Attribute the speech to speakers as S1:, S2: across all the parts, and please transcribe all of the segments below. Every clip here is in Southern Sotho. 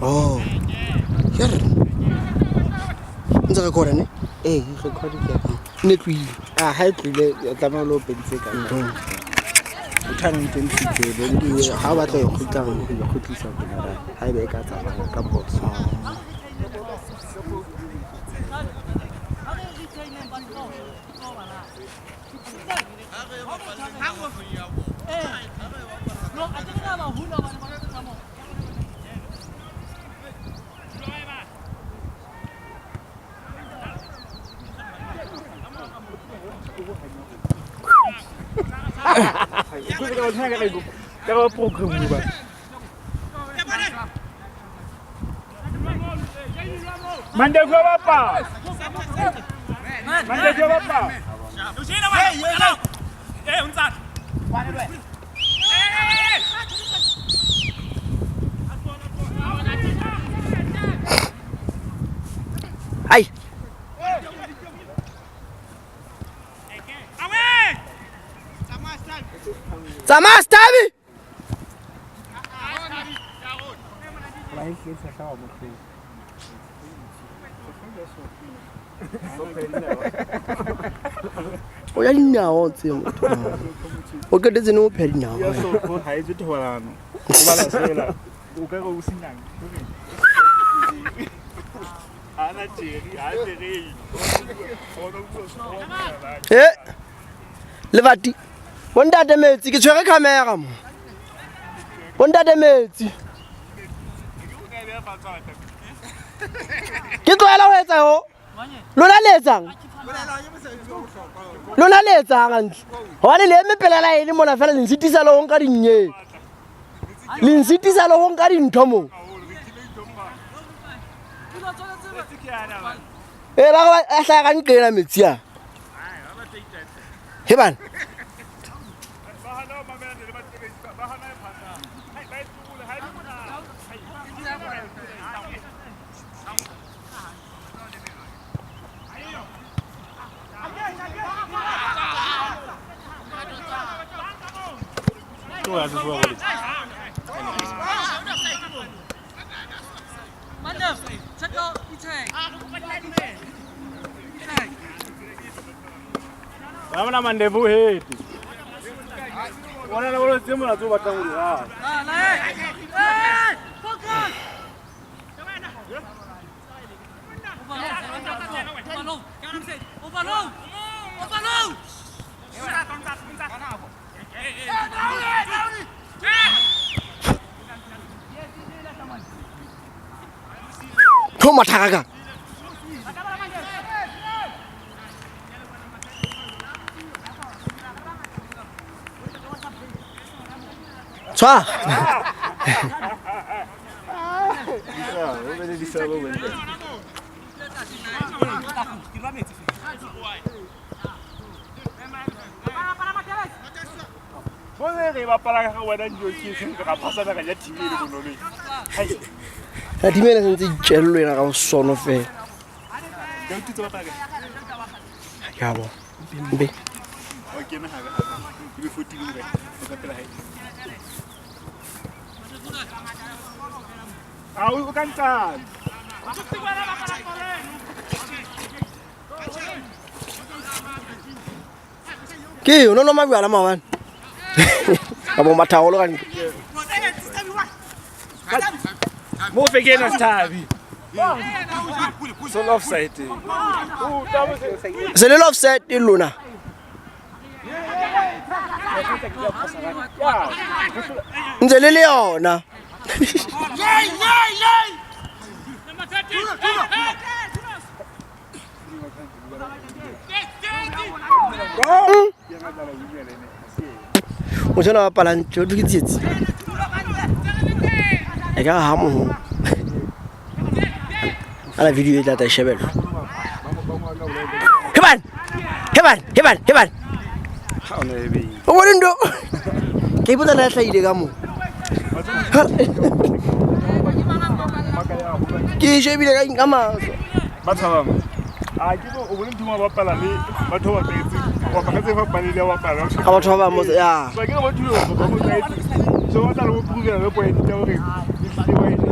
S1: Oh. Yerr. Ntse recorda ne?
S2: Ee, record ke.
S1: Ne tlohile.
S2: Ah, ha e tlohile o tlameha o lo peditse ka. Motho a neng teng tshitse, ha o batla ho kgutla ho kgutlisa kamera ha ebe e ka tsamaya ka phoso.
S1: Ai. Tsamaya Stabi. O ja dinao tse motho. O qetetse neng o pheha dinao?
S3: Ha e tswe thobalano. O bala fela. O ka re o senyang. Ana tjeri, ha tjeri.
S1: Eh. Lebati. Bontate metsi ke tshwere camera mo. Bontate metsi. Ke tlohela ho etsa ho. Lona le etsang? Lona le etsang hantle? Hobane le eme pela line mona fela le nsitisa le ho nka dinnye. Le nsitisa le ho nka dintho mo. Eh ba ba a hlaha ka nqena metsi a. He bana.
S3: Ba bona mandevu heti. Bona le bona tse mona tse o batlang ho di rata.
S1: Tho mathaka ka. Tshwa.
S3: Bone re bapala ka wena njo ke se re phasana ka ja team e le bonolo. Hai.
S1: Ra timela sentse itjellwe ena ka sono fela.
S3: Ke utse bapala ka.
S1: Ke a bona. Mbe.
S3: O kena ha ka. Ke be 14 ka. O ka pela hae. A o ka ntsana.
S1: Ke o no no majwala maobane. Ka bo matha haholo ka ntle.
S3: Mo fekena Sthabi. So offside.
S1: Se le offside e lona. Ntse le le yona. Motho enwa a bapalang ntho ke tsietsi. E ka ha mo. Ana video e tla ta shebella. Heban. Heban, heban, heban.
S3: Ha ona e be.
S1: O bone ndo. Ke ipotsa na hlahile ka mo. Ke shebile ka ka mahlo.
S3: Ba tshabang. A ke bo o bone ntho ba bapala le batho ba tletse. Wa ba tse fapaneng le ba bapala.
S1: Ka batho ba bang mo ya.
S3: Ba ke batho ba ba mo tletse. So ba tla le go prove le point tsa hore e hlile ba ile.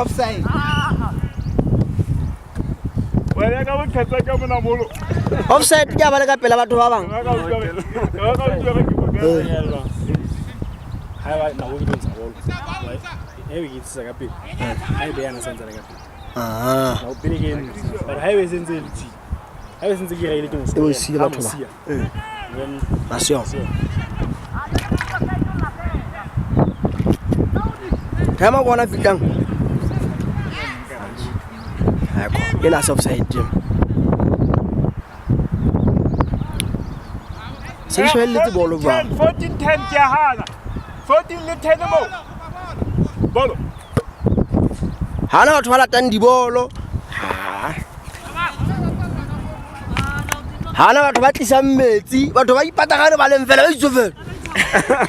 S2: Offside.
S3: Wena ka bokhetsa ka mona molo.
S1: Offside ke a ba le ka pela batho ba bang.
S3: Ka utlwa ka utlwa ke
S4: boka. Ha ba na go ke tsa bolo. E be ke tsisa ka pele. Ha e be yana santse ka pele.
S1: Ah.
S4: Na o pele ke eno. But ha e be sentse le tsi. Ha e sentse ke reile ke mo.
S1: E bo siile batho ba. Ba sio. Thema bona fitlang. Ha ko. Ena se offside. Se di shebelletse bolo jwang?
S3: 14-10 ke a hana. 14 le 10 mo. Bolo.
S1: Hana batho ba latang dibolo. Ha. Hana batho ba tlisang metsi, batho ba ipatagane ba leng fela ba itse fela.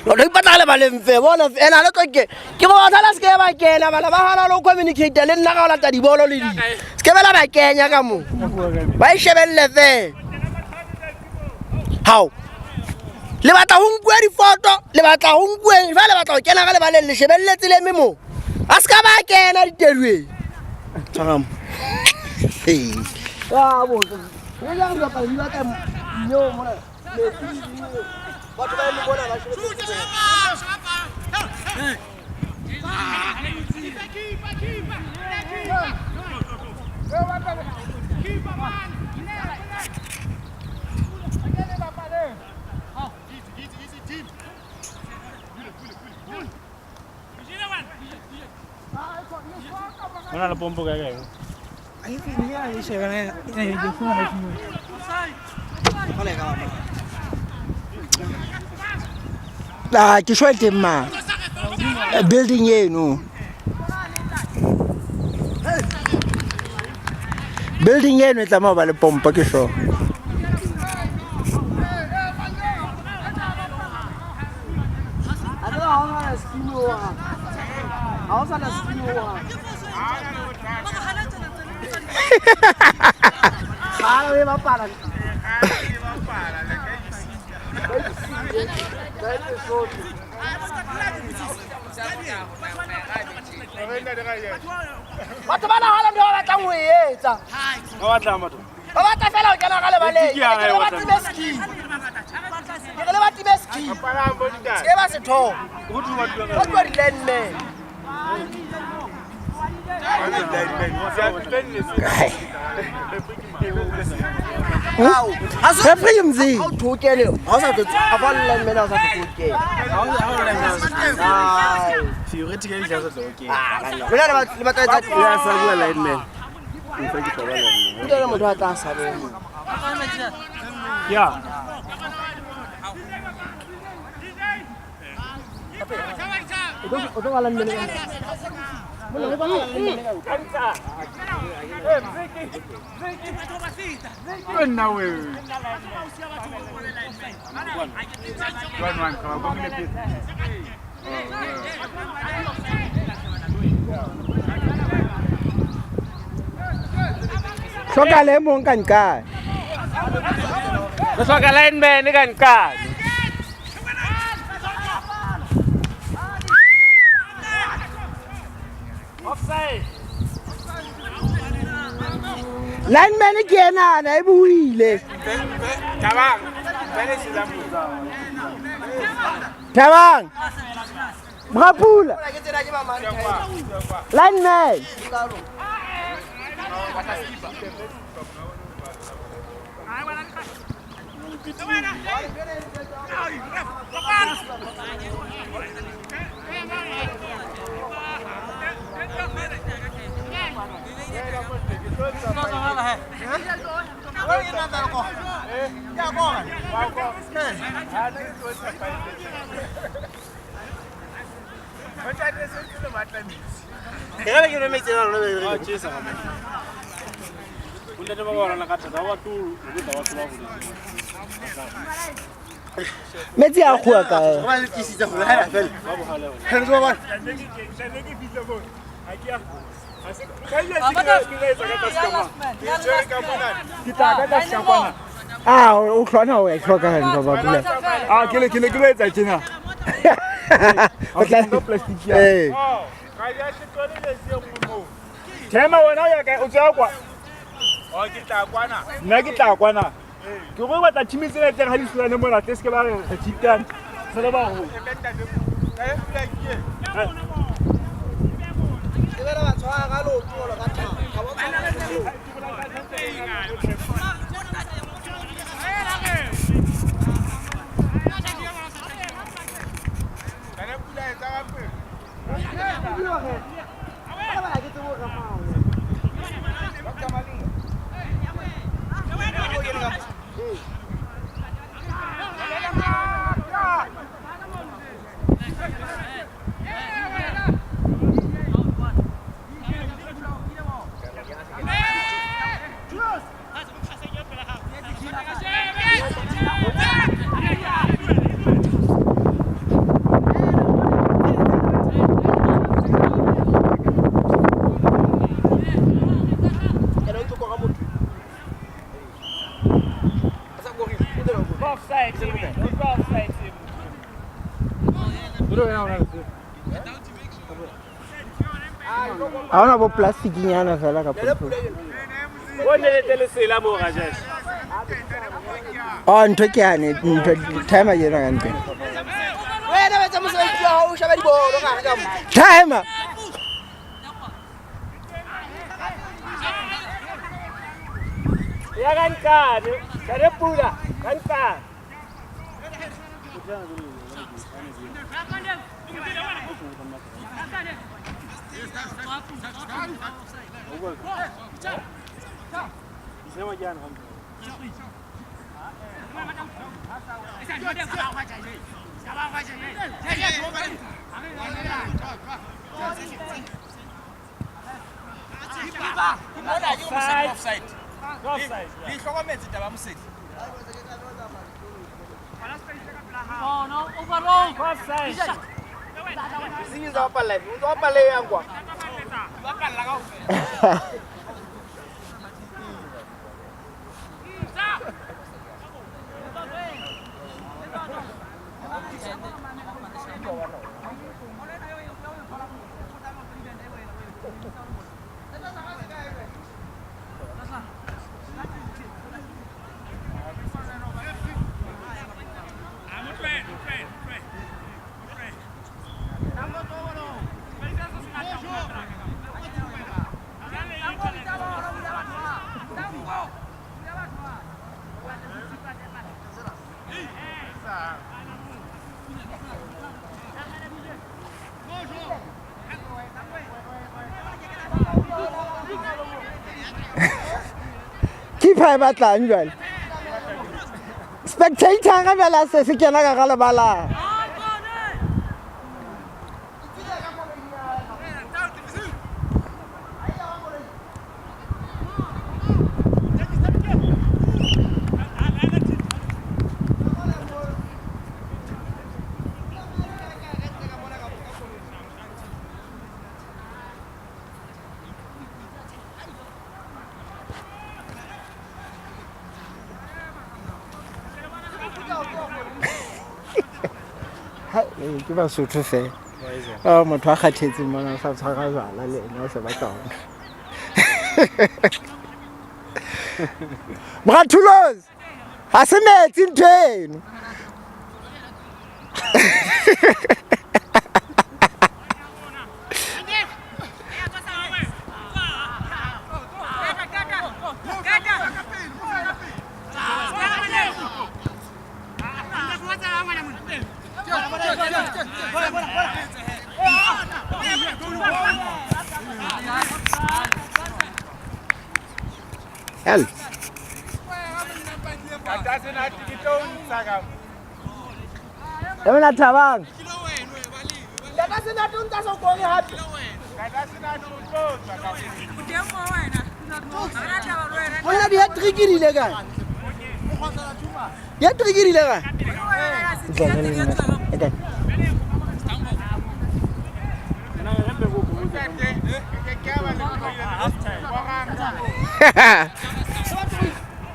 S1: Batho ba ipatagane ba leng fela bona ena le tlo ke ke go batla se ke ba kena bana ba hana lo communicate le nna ka ho lata dibolo le di. Se ke bela ba kenya ka mo. Ba e shebelle fela. Hao. Le batla ho nkuwe difoto, le batla ho nkuwe, jwale le batla ho kena ka lebaleng le shebelletse le eme mo. A se ka ba kena ditedueng. Tshwaramo. Ee. Ah bo. Le yang dibapadi di batla nyeo mona. Metsi batho ba eme bona ba shebelletse.
S4: Ona le pompo kae kae?
S2: Ah, ke shwa teng ma. Building eno. Building eno e tlameha ho ba le pompo ke sure.
S1: A tseba ha o sa scheme ho hang. Ha o sa na scheme ho hang. Ha o e bapala. Batho ba nahana ntho ba batlang ho e etsa.
S4: Ba batlang batho.
S1: Ba batla fela ho kena ka lebaleng. Ke re ba time scheme. Ke re le ba time scheme. Se ba se thola. Ho tloha di-lineman.
S2: Referee mzi.
S1: Ha o thokele, ha o sa tlo a fa lineman ha o sa tlo kena.
S4: Theoretically ja sa tlo kena.
S1: Lona le batla etsa
S5: Ya sa bua lineman. Mfa ke tla ba lineman.
S1: Ntle le motho a tla sabeng.
S4: Ya.
S1: O tlo ba lineman. Mona le ba lineman.
S3: Nna we. 1-1 ka ba bongile pele.
S2: Hloka le mong ka nka.
S5: Re hloka lineman ka nka.
S3: Offside.
S2: Lineman ke ena na e buile.
S3: Thabang, bele se la mo.
S2: Thabang. Brapula. Lineman. Metsi a kguwa kae? Ah, o hlona ho e hloka hantle ba pula.
S3: Ah, ke le ke lo etsa tjena.
S2: O tla
S3: plastic ya.
S2: Eh.
S3: Ga ya se tsone le se nngwe mo. Thema wena o ya kae o tswa kwa?
S6: Oh, ke tla kwana.
S3: Nna ke tla kwana. Ke go batla team tsena teng ha di hlolane mona tle se ke ba re re cheatane. Se le ba ho.
S1: E be re ba tshwara ka leoto jwalo ka thapo. Ha ba tshwara.
S2: Ha hona bo plastic-nyana fela kapa ntho.
S5: O nelete lesela moo Rajesh.
S2: Oh, ntho ke yane, ntho timer ke ena ka ntle.
S1: Wena ba etsa mosebetsi wa hao o sheba dibolo ka hare ka mo.
S2: Timer.
S5: Ya ka nqane, ka pula, ka nqane.
S2: Keeper e batlang jwale. Spectator ga bjale a se se kena ka ga lebala. Ke Basotho fela. Oh, motho a kgathetseng mona o sa tshwara jwala le ena o se batla hona. Brathulos, ha se metsi ntho eno. Hell. Emela Thabang.
S1: Monna di hat-trick di ile kae? Di hat-trick di ile kae?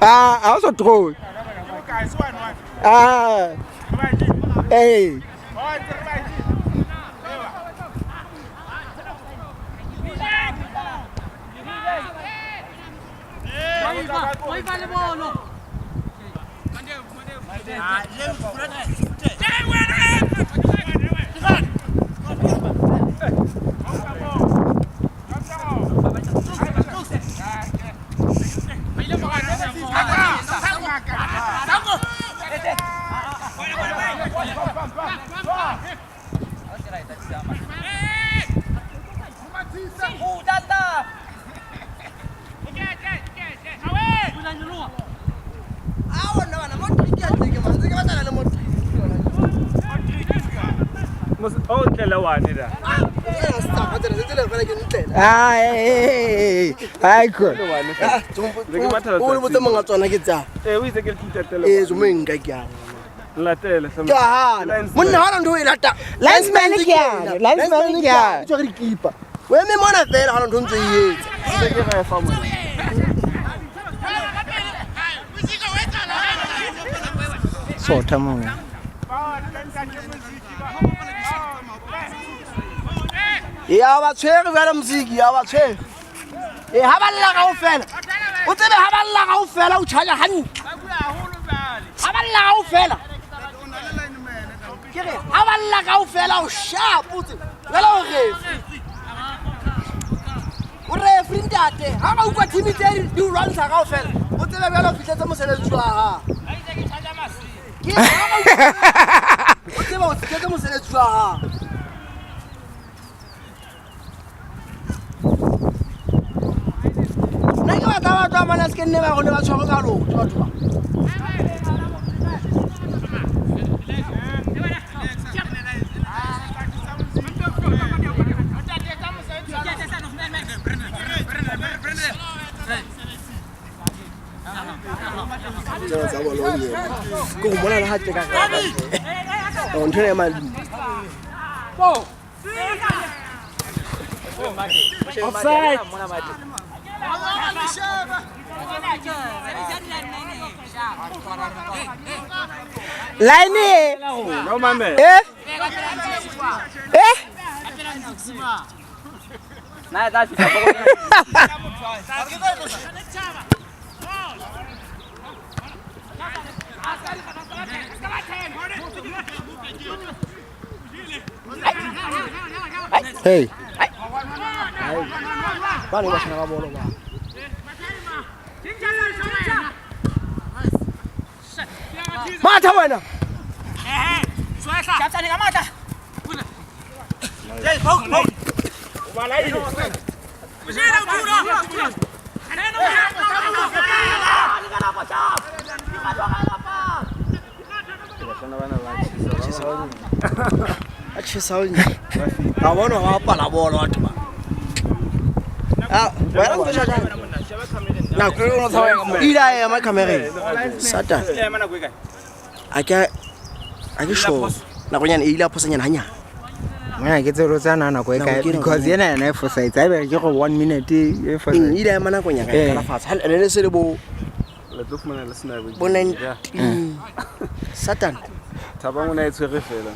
S2: Ah, also true. Ah. Hey. Ai ko.
S1: O le botse monga tsona ke tsa.
S5: Eh o itse ke le
S1: Eh zo mo nka ke a.
S5: Latela
S1: Ke a hana. Monna ha ntho e lata.
S2: Linesman ke a. Linesman ke a.
S1: Tswa re dikipa. O eme mona fela ha ntho ntse e etsa.
S5: Ke ga e fa mona.
S2: Sotha mona.
S1: Ya ba tshwere jwale mosiki ya ba tshwere. E ha ba lla kaofela. O tsebe ha ba lla kaofela o tjhaja hantle. Ha ba lla kaofela. Ke re ha ba lla kaofela o sharp o tsebe. Jwale o referee. O referee ntate. Ha ba utlwa team tse di o lwantsha kaofela. O tsebe jwale o fihletse mosebetsi wa hao. Ke o tsebe o fihletse mosebetsi wa hao. Nna ke batla batho ba mana se ke nne ba rone ba tshware ka lotho batho ba. Ke go mona le ha teka ka. O ntho e mali.
S4: Offside.
S2: Line.
S5: No mame.
S2: Eh? Eh?
S6: Na tla fihla
S2: Hey.
S1: Ba ne ba shana ba bolo ba. Matha wena. A tjhesa o nya. Ba bona ba bapala bolo batho ba. Ah, wena o tlo tjha. Nako e o tshaba ka mo. Ila ema camera. Satan. A ke sure. Nakonyana e ile a phosanyana hanyane.
S2: Mona ke tselo tsana nako e kae because yena yena e fosahetse. Haebe ke go 1 minute e fosahetse.
S1: E ile ema nakonyana ka la fatshe. Ha le se le bo
S5: le tlo fumana le sena
S1: bo 19. Satan.
S5: Thabang o na e tshwere fela.